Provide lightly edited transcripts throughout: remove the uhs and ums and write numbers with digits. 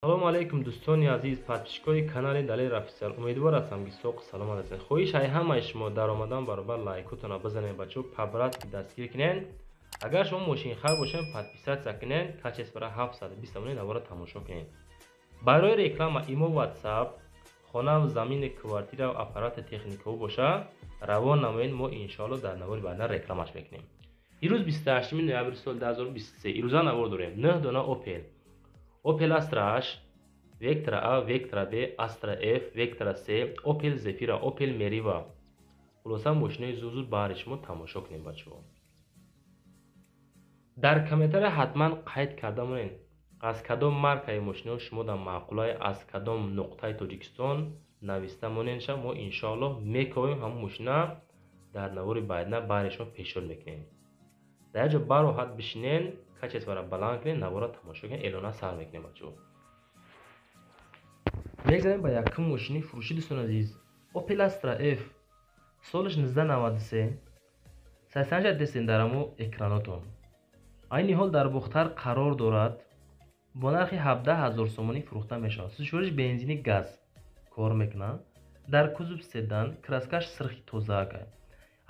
Салому алейкум, дӯстони азиз, подписчикои канали Далер Официал. Умедвор ҳастам, ки соқ саломат ҳастед. Хоҳиш ай ҳамаи шумо, дар омадан баробар лайкотона бизанед, бачаҳо, по-братски дастгир кунед. Агар шумо мошинхар бошед, подписаться кунед, качествора 720 сомони навора тамошо кунед. Барои реклама имо, WhatsApp, хона, замини, квартира, аппарати техникаҳо боша, равон намоед, мо иншоалло дар навори баъдан рекламаш мекунем. Ирӯз 28 ноябри соли 2023. Ирӯза навор дорем 9 дона Opel. Opel Astra H, Vectra A, Vectra B, Astra F, Vectra C, Opel Zafira, Opel Meriva. Хулоса, мошинои зуд-зуд баҳри шумо тамошо кунем, бачаҳо. Дар комментария ҳатман қайд карда монед, аз кадом маркаи мошиноҳо шумо дар маъқулай, аз кадом нуқтаи Тоҷикистон нависта монедша, мо иншоаллоҳ мековем, ҳамон мошина дар навори баъдна баҳри шумо пешниҳод мекунем. Дар як ҷо бароҳат бишинен, качествора баланд кунед, навора тамошо кунед, эълона сар мекунем, бачаҳо. Мегзарем ба якум мошини фурӯшӣ, дӯстони азиз. Opel Astra F, солаш 1993, сасанҷа дестен дар ҳамо экранотон. Айни ҳол дар Бухтар қарор дорад, бо нархи 17 ҳазор сомонӣ фурӯхта мешавад. Сӯзишвориш бензини, газ кор мекунад. Дар кузов седан, краскаш сирхи тозаакай.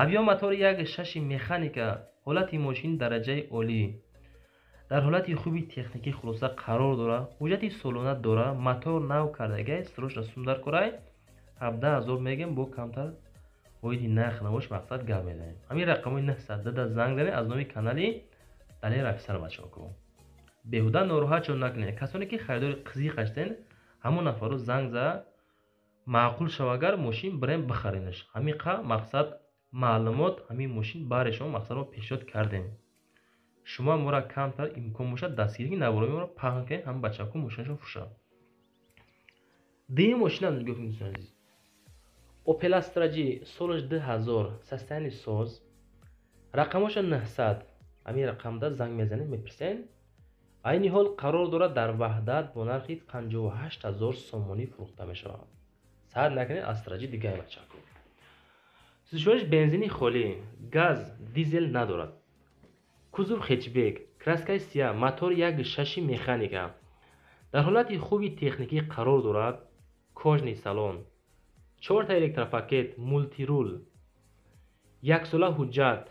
Объём мотори 1,6 механика, ҳолати мошин дараҷаи олӣ. Дар ҳолати хуби техникӣ, хулоса, қарор дорад, ҳуҷҷати солона дорад, мотор нав кардагай, срочно сумдар корай, 17 ҳазор мегем, бо камтар оиди нарх навош мақсад гап мезанем. Ҳамин рақамҳои 900 занг занед аз номи канали Далер Официал, бачаҳо. Беҳуда нороҳат шуд накунед. Касоне ки харидори қизиқ ҳастен, ҳамон нафарро занг зада, маъқул шава агар мошин, бирем бихаренаш. Ҳамин қа мақсад маълумот ҳамин мошин баҳри шумо мақсад мо пешниҳод кардем. Шумо моро камтар имкон бошад дастгирӣ, наворои моро паҳн кунед, ҳам бачаҳо мошинашон фурӯшад. Дуюм мошинам нигоҳ кунед, дӯстони азиз. Opel Astra G, солаш 2000, состояние соз, рақамоша 900. Ҳамин рақамда занг мезанед, мепурсед. Айни ҳол қарор дорад дар Ваҳдат, бо нархи 58 ҳазор сомонӣ фурӯхта мешавад. Сар накунед, Astra G дигаи, бачаҳо. Сӯзишвориш бензини холӣ, газ, дизел надорад. Кузов хэтчбек, краскаи сия, мотор 1,6 механика. Дар ҳолати хуби техникӣ қарор дорад, кожаный салон, чорта электропакет, мультируль, яксола ҳуҷҷат,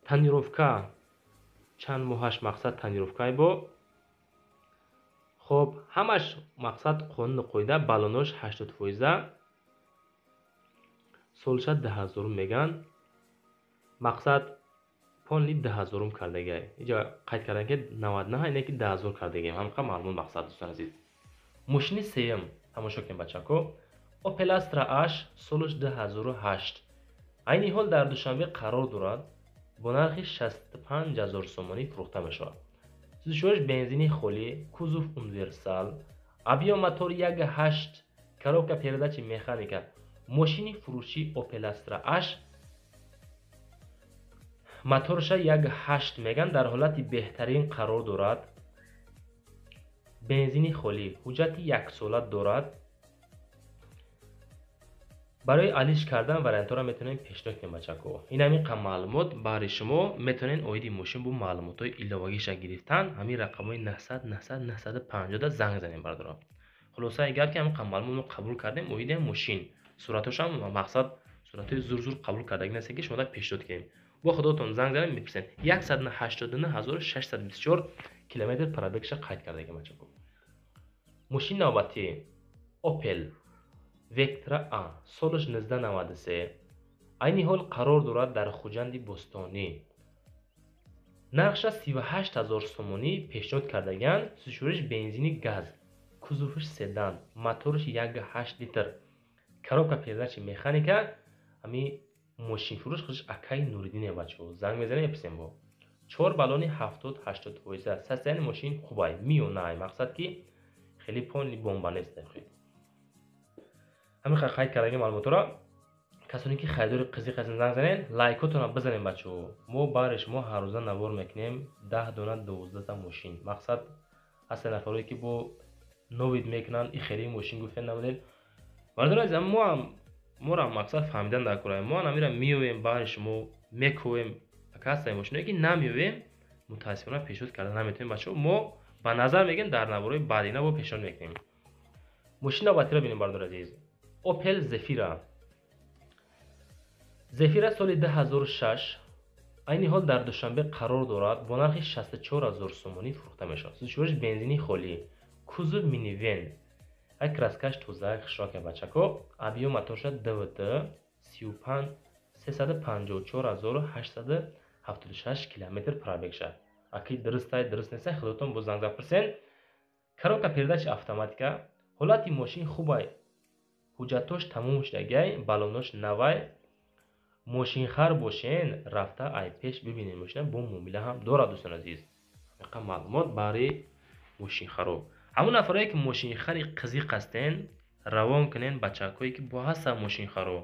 тонировка чанд моҳаш мақсад тонировкаи бо. Хоб, ҳамаш мақсад қонуну қоида, баллонош 80 фоиза, солша 2000-ум меган, мақсад полный 2000-ум кардагиай. Иҷа қайд кардан, ки 99, ине ки 2000 кардагиам. Ҳамқа маълумот мақсад, дӯстони азиз. Мошини сеюм тамошо кунед, бачако. Opel Astra H, солаш 2008, айни ҳол дар Душанбе қарор дорад, бо нархи 65 ҳазор сомонӣ фурӯхта мешавад. Сӯзишвориш бензини холӣ, кузов универсал, объём мотор 1,8, коробка передачи механика. Мошини фурӯшӣ Opel Astra H, моторша 1,8 меган, дар ҳолати беҳтарин қарор дорад, бензини холӣ, ҳуҷҷати яксола дорад. Барои алиш кардан вариантҳоро метавонем пешниҳод кунем, бачако. Ин ҳамин қа маълумот баҳри шумо. Метавонед оиди мошин бо маълумотҳои иловагиша гирифтан ҳамин рақамҳои 900 900 950 занг занем, бародарон. Хулосаи гап, ки ҳамин қа маълумот мо қабул кардем оиди мошин. Суратҳошам мақсад суратҳои зур-зур қабул кардагӣ нестем, ки шумо пешниҳод кунем. Бо худотон занг занед, мепурсед. 189 624 километр пробегша қайд кардагӣ, бачако. Мошини навбатӣ Opel Vectra A, солаш 1993, айни ҳол қарор дорад дар Хуҷанди Бостонӣ. Нархша 38 ҳазор сомонӣ пешниҳод кардагианд. Сӯзишвориш бензини, газ, кузоваш седан, мотораш 1,8 литр, коробка передачи механика. Ҳами мошинфурӯш худаш акаи Нуриддине, бачаҳо. Занг мезанем, мепурсем бо. Чор баллони 70-80 фоиза, состояние мошин хубай, миёнай, мақсад ки хеле полный бомба нест. Ҳамин қайд кардаги маълумотҳоро, касоне ки харидори қизиқ ҳастен, занг занед, лайкотонро бизанед, бачаҳо. Мо баҳри шумо ҳаррӯза навор мекунем, 10 дона, 12та мошин. Мақсад ҳастен нафарое ки бо новид мекунанд, и хеле мошин гуфтен намудем. Бародари азиз, моам моро мақсад фаҳмидан дар кора. Мо ҳамира меоем, баҳри шумо мековем. Ака ҳастем мошиное ки намеоем, мутаассифона пешниҳод карда наметавонем, бачаҳо. Мо Ба назар мегирем, дар наворои баъдина бо пешниҳод мекунем. Мошини навбатиро бинем, бародари азиз. Opel Zafira. Zafira соли 2006 айни ҳол дар Душанбе қарор дорад, бо нархи 64 000 сомонӣ фурӯхта мешавад. Сӯзишвориш бензини холӣ, кузов минивэн. Ай краскаш тоза, хушрока бачако. Объём моторша ДВД 35 354 876 километр пробег шад. Аки дурустай, дуруст нестай, худотон бо занг зад пурсен. Коробка передач автоматика. Ҳолати мошин хубай. Ҳуҷҷатош тамом шудагай, балонош навай. Мошинхар бошен, рафта ай пеш бибинед мошина, бо муомила ҳам дорад, дӯстони азиз. Ҳамиқа маълумот барои мошинхаро. Ҳамон нафарое ки мошинхари қизиқ ҳастен, равон кунен бачакҳое ки бо ҳастанд мошинхаро.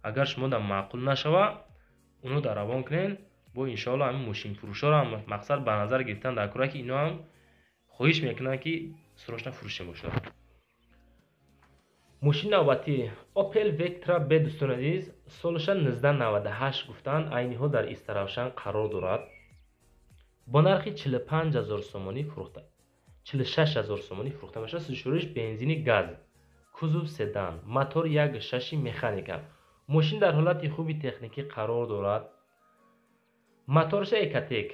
Агар шумо дар маъқул нашава, уно дар равон кунен, бо иншоалло ҳамин мошинфурӯшоро ҳам мақсад ба назар гирифтан дар кора, ки ино ҳам хоҳиш мекунанд, ки срочно фурӯшем бошад. Мошини навбатӣ Opel Vectra B, дӯстони азиз, солаша 1998 гуфтанд, айни ҳол дар Истаравшан қарор дорад. Бо нархи 45 000 сомонӣ фурӯхта, 46 000 сомонӣ фурӯхта мешавад. Сӯзишвориш бензини газ, кузов седан, мотор 1.6 механика. Мошин дар ҳолати хуби техникӣ қарор дорад. Моторша Ecotec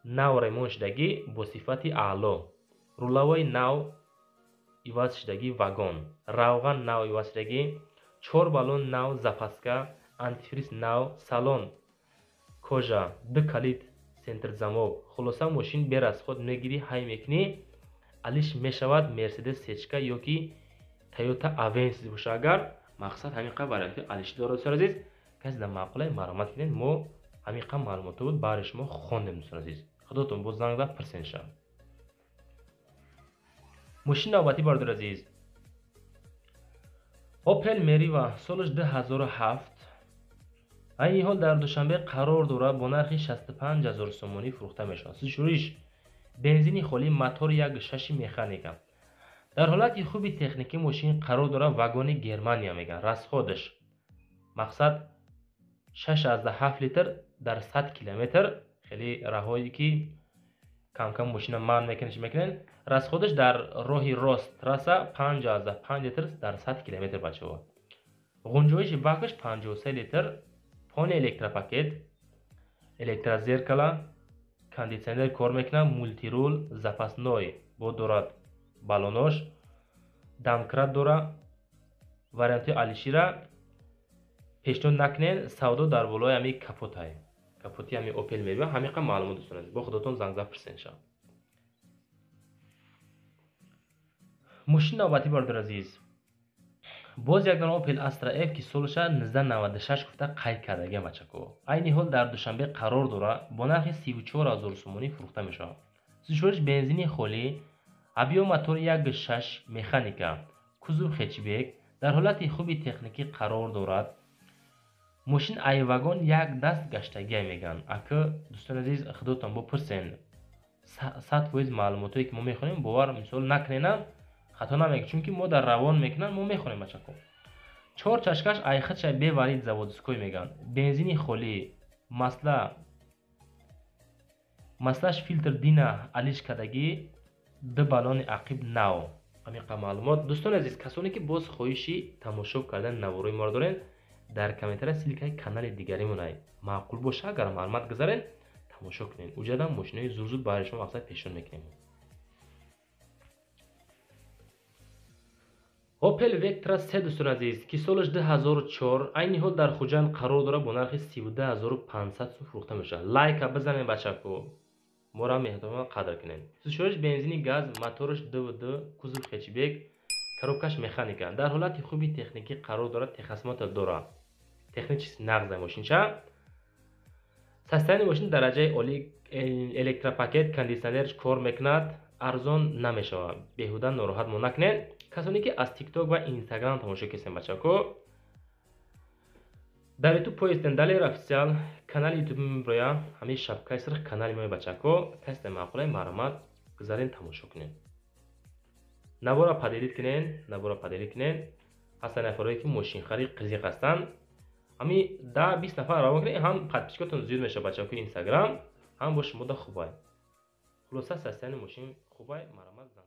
нав ремонт шудагӣ бо сифати аъло. Рулавои нав иваз шудагӣ, вагон, равған нав иваз шудагӣ, чор баллон нав, запаска, антифриз нав, салон кожа, ду калид, центр замок. Хулоса, мошин без расход мегирӣ, ҳай мекунӣ, алиш мешавад Мерседес сечка ё ки Тойота Авенсис боша агар, мақсад ҳамин қадр варианти алиши дорад, дӯстони азиз. Касе дар маъқулай, марҳамат кунед, мо ҳамин қадр маълумотҳо буд баҳри шумо хондем, дӯстони азиз. Худотон боз занг зад пурсен шавад. Мошини навбатӣ, бародари азиз, Opel Meriva, солаш 2007, айни ҳол дар Душанбе қарор дорад, бо нархи 65 000 сомонӣ фурӯхта мешавад. Сӯзишвориш бензини холӣ, мотор 1.6 механика. Дар ҳолати хуби техникӣ мошин қарор дорад, вагони Германия мегӯянд. Расходаш мақсад 6,7 литр дар 100 километр. Хеле раҳое ки камкам мошина манъ мекунед, мекунед. Расходаш дар роҳи рост трасса 5,5 литр дар 100 километр, бачаҳо. Ғунҷоиши бакаш 53 литр, полный электропакет, электрозеркала, кондитсионер кор мекунад, мультируль, запасной бо дорад, балонош, домкрат дора. Вариантҳои алишира пешниҳод накунед, савдо дар болои ҳамин капотай. Капоти ҳамин Opel Meriva. Ҳамин қадр маълумот, дӯстони азиз. Бо худотон занг зад пурсен шавад. Мошини навбатӣ, бародари азиз, боз як дона Opel Astra F, ки солаша 1996 гуфта қайд кардагиам, бачако. Айни ҳол дар Душанбе қарор дорад, бо нархи 34 000 сомонӣ фурӯхта мешавад. Сӯзишвориш бензини холӣ, объём мотори 1.6 механика, кузов хэтчбек, дар ҳолати хуби техникӣ қарор дорад. Мошин ай вагон як даст гаштагия мегӯянд. Ака, дӯстони азиз, худотон бо пурсен. 100% маълумотое ки мо мехонем, бовар мисол накуненам, хато намегӯ, чунки мо дар равон мекунанд, мо мехонем, бачако. Чор чашкаш айхадша беварид заводской мегӯянд. Бензини холӣ, маслаш филтр дина алиш кардагӣ, ду баллони ақиб нав. Ҳамин қадр маълумот. Дӯстони азиз, касоне ки боз хоҳиши тамошо кардани наворои моро доред, дар комментария ссылкаи канали дигаримон ай. Маъқул боша, агар маълумот гузаред, тамошо кунед. Уҷадам мошинои зуд-зуд баҳри шумо мақсад пешниҳод мекунем. Opel Vectra C, дӯстони азиз, ки солаш 2004, айни ҳол дар Хуҷанд қарор дорад, бо нархи 32 500 сум фурӯхта мешавад. Лайка бизанед, бачако. Моро меҳрубон қадр кунед. Сӯзишвориш бензини газ, мотораш ДВД, кузов хэтчбек, коробкаш механика. Дар ҳолати хуби техникӣ қарор дорад, техосмотр дорад. Технически нағза мошинча. Состояние мошин дараҷаи олӣ, электропакет, кондитсионер кор мекунад, арзон намешавад. Беҳуда нороҳат мо накунед. Касоне ки аз TikTok ва Instagram тамошо кардем, бачако, дар YouTube поистен Далер Официал, канали YouTube меброя, ҳамин шапкаи сирх канали мои, бачако. Касе маъқулай, марҳамат гузарен, тамошо кунед. Навора поделить кунед, навора поделить кунед. Ҳастанд нафарое ки мошинхари қизиқ ҳастанд. Ҳамин 10-20 нафар равон кунед, ҳам подписчикотон зиёд мешавад, бачако, Instagram, ҳам бо шумо да хубай. Хулоса, состояние мошин хубай, марамат, занг.